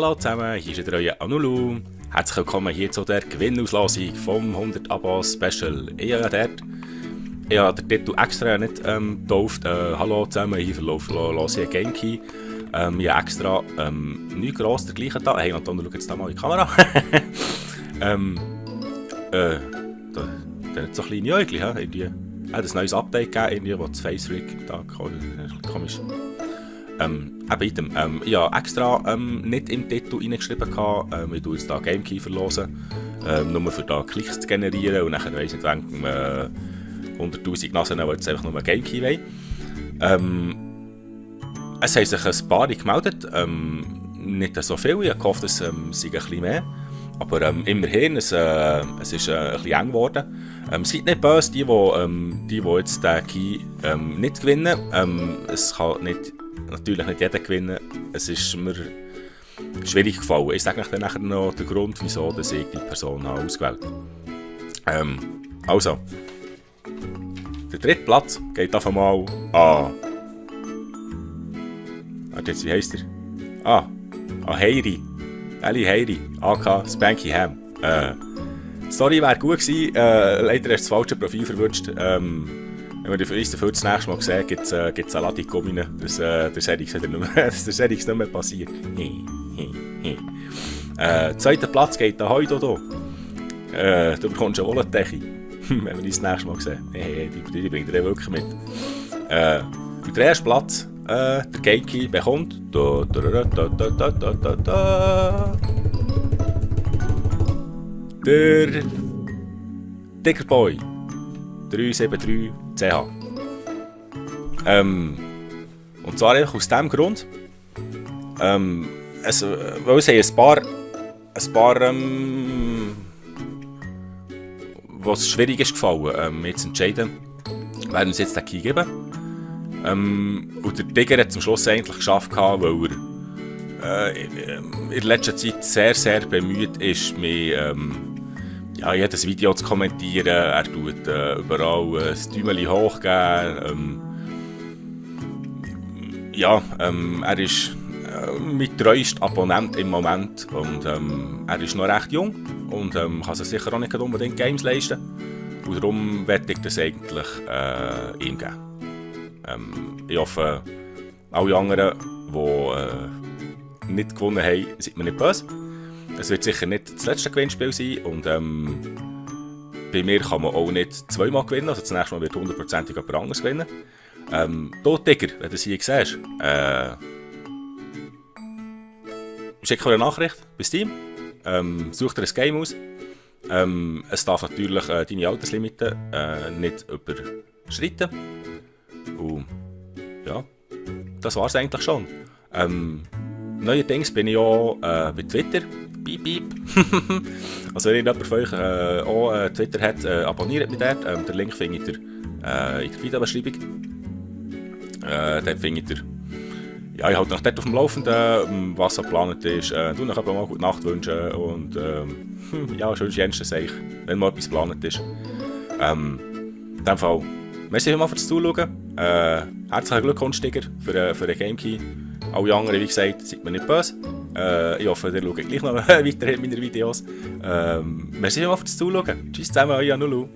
Hallo zusammen, hier ist wieder euer Anulu. Herzlich willkommen hier zu der Gewinnauslosung vom 100 Abos Special. Ich habe den Titel extra nicht getauft. Hallo zusammen, hier verlose ich Gamekey. Ich habe extra nicht gross der gleichen Tag. Hey Anton, schau jetzt da mal in die Kamera. Da hat so kleine Äugel, irgendwie. Hat ein neues Update gegeben, wo das Face Rig da komisch. Ich habe extra nicht im Titel reingeschrieben, ich tue jetzt hier Gamekey verlosen, nur für da Klicks zu generieren und dann weiss ich nicht, wenn 100'000 Nasen, die jetzt einfach nur Gamekey wollen. Es haben sich ein paar gemeldet, nicht so viel, ich hoffe, es sei ein bisschen mehr. Aber immerhin, es ist ein bisschen eng geworden. Seid nicht böse, die jetzt den Key nicht gewinnen. Es kann natürlich nicht jeder gewinnen. Es ist mir schwierig gefallen. Ich sage euch dann nachher noch den Grund, wieso dass ich die Person habe ausgewählt habe. Also, der dritte Platz geht auf einmal an. Warte jetzt, wie heisst er? An Heiri. Eli Heiri, AK Spanky Ham. Die Story wäre gut gewesen, leider hast du das falsche Profil verwünscht. Wenn wir uns dafür das nächste Mal sehen, gibt es eine Ladung Gummi, dass der Serix nicht mehr passiert. Zweiter Platz geht an heute hier. Du bekommst eine Wollentechi, wenn wir uns das nächste Mal sehen. Die bringt er wirklich mit. Und der erste Platz, der Gamekey bekommt der Diggerboy 373 CH. Und zwar einfach aus dem Grund, weil es ein paar was schwierig ist gefallen, mir zu entscheiden, werden uns jetzt den Key geben. Und der Digger hat zum Schluss eigentlich geschafft, weil er in letzter Zeit sehr, sehr bemüht ist, mich jedes Video zu kommentieren. Er tut überall das Däumchen hochgeben. Er ist mein treuester Abonnent im Moment und er ist noch recht jung und kann sich sicher auch nicht unbedingt Games leisten. Und darum werde ich das eigentlich ihm geben. Ich hoffe, alle anderen, die nicht gewonnen haben, seid mir nicht böse. Es wird sicher nicht das letzte Gewinnspiel sein und bei mir kann man auch nicht zweimal gewinnen, also das nächste Mal wird 100% jemand anderes gewinnen. Du Digger, wenn du es hier siehst, schick mir eine Nachricht bei Steam, such dir ein Game aus. Es darf natürlich deine Alterslimite nicht überschreiten. Und ja, das war es eigentlich schon. Neuerdings bin ich auch bei Twitter. Piep, piep. Also wenn jemand von euch auch Twitter hat, abonniert mich dort. Den Link findet ihr in der Videobeschreibung. Dort findet ihr... Ja, ich halte noch dort auf dem Laufenden, was so geplant ist. Du noch mal gute Nacht wünschen und ja, schönes Jänzchen, wenn mal etwas geplant ist. In dem Fall, merci mal fürs Zuschauen. Herzlichen Glückwunsch, Digger, für den Gamekey. Alle anderen, wie gesagt, seid mir nicht böse. Ich hoffe, ihr schaut gleich noch weiterhin meine Videos. Merci mal fürs Zuschauen. Tschüss zusammen, euer Nulu.